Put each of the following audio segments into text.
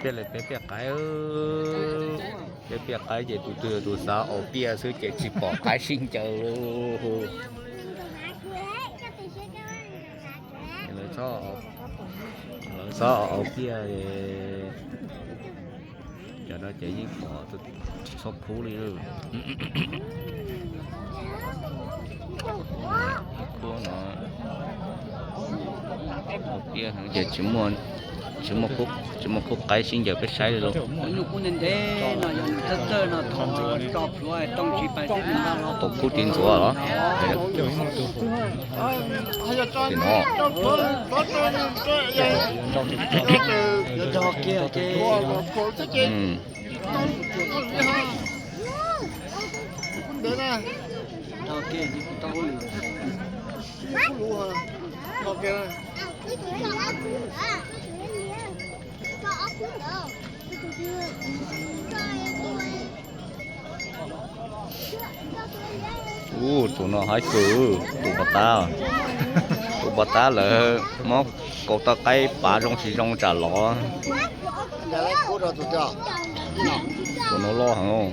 Peb li peb piaj qaib, peb piaj qaib ces tus twg tus xav aus piaj xwb ces tsis pom qaib sib ncaws li. Lawv txhob aus piaj, cov no ces yeej pom txhob khub li. Khub no, aus piaj ces tsis muaj, tsis muaj khub qaib sib ncaws peb saib li lauj. Tau khub tiv ntxuav los? Tim no. Ub, tus no haib kawg, tus pov tab, tus pov tab lawv muab kaus tawj qaib pav zoo tsis zoo tsam lov. Tus no loj heev.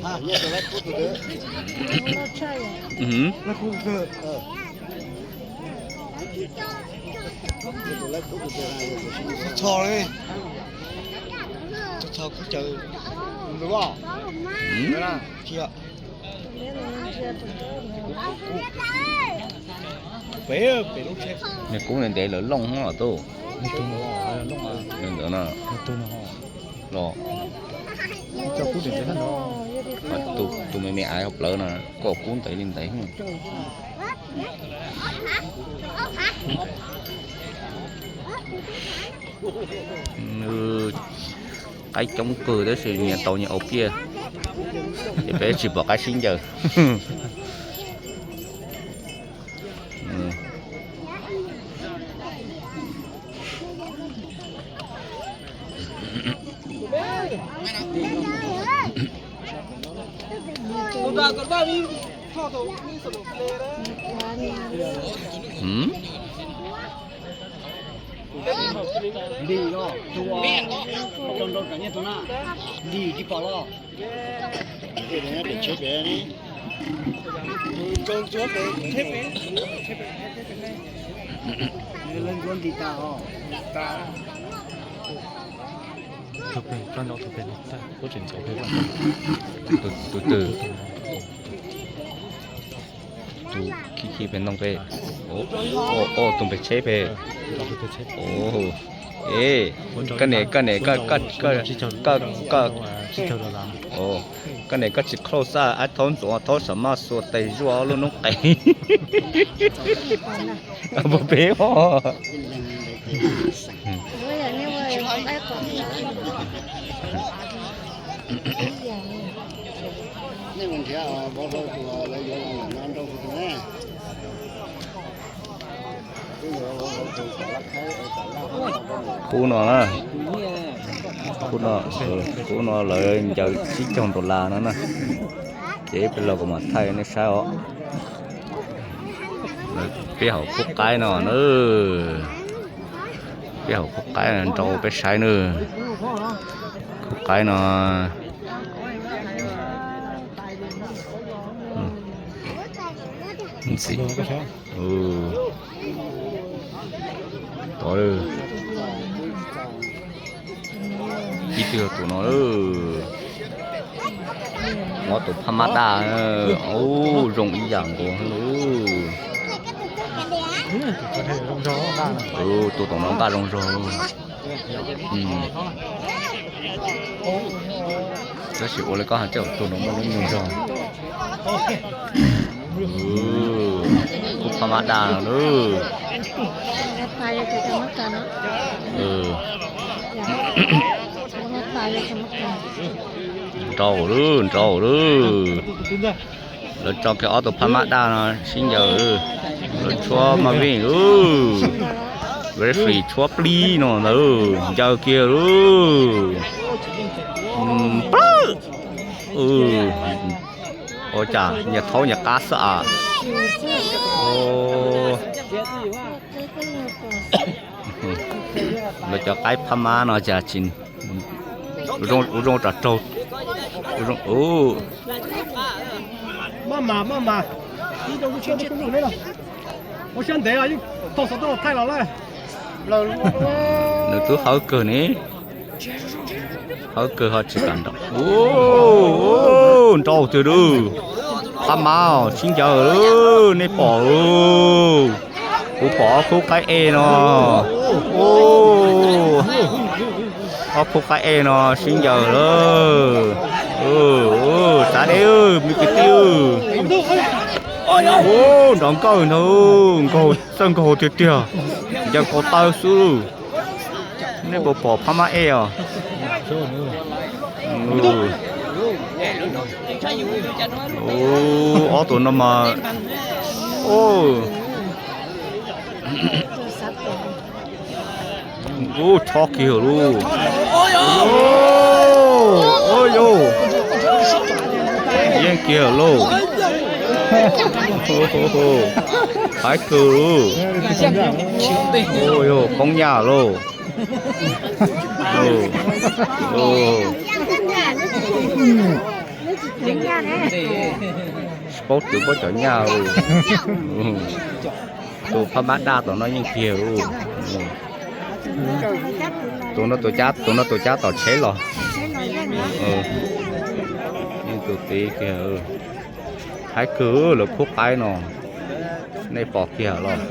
Nws kub ntev lawv looj hov los tub. Ntawd no los, tus me me aiv hauv plawv no, koj kub ntev li ntev. Qaib coob kawg tab sis nyias tau nyias aus piaj, ces peb tsis pom qaib sib ncaws. Tus twg? Tus khib khib pem ntoo pem. Tus pem tsheb pem. Koj niam, koj niam, koj niam koj tsis close xaj ab thaub ntxuav thaub sam maj xuas tes zuaj ob lub noob qes. Puas pem os? Khub no, khub no, khub no lawv ncaws tsib caug dollar no na. Ces peb los kuv mam thaij nej saib os. Peb hauv khub qaib no na. Peb hauv khub qaib no nrau peb saib na. Khub qaib no. Ntxim. Tod, ib tug tus no, muab tus phab mab daj, ub, zoo ib yam nkaus. Tus tom no nqaj zoo zog. Tab sis ua li koj hais coj tus no muaj lub nyuag zog. Khub phab mab daj no. Nrau lawm, nrau lawm. Lawv tso kiag ob tug phab mab daj no sib ncaws, lawv tshuab maj vij lawm. Referee tshuab plib no ntawd, ncaws kiag lawm. Plawb. Ua cas nyias thaub nyias qab xwb as. Lawv cov qaib phab mab no cas tsis, Ua zoo tsam raug. Ua zoo. Maj mam, maj mam. Ib rau lub siab ntev, ua siab ntev yeej tau xov tooj los thaij los lawm. Nws twb hawv kawg ne. Hawv kawg ho tsis kam nrau. Nrau tiag lauj. Phab mab sib ncaws lauj, nej pom lauj. Kuv pom ob khub qaib ej no. Ob khub qaib ej no sib ncaws lawm. Txav deb me kwv tij. Nrov nkawj ntag, nkaug txawj nkaug tiag tiag. Ncaws nkaus taw xwb lauj. Nej puas pom phab mab ej os? Ob tug no mas, ub, chob kiag lauj. Ub, yeej kiag lauj. Haib kawg lauj. Ub, yog poob nyaj lauj. Tsis paub twv paub cov nyaj lauj. Tus phab mab daj tom no yeej kiag lauj. Tus no tus cab, tus no tus cab tom tsheb los. Yeej tus tid kiag. Haib kawg lawv khub qaib no. Nej pom kiag los.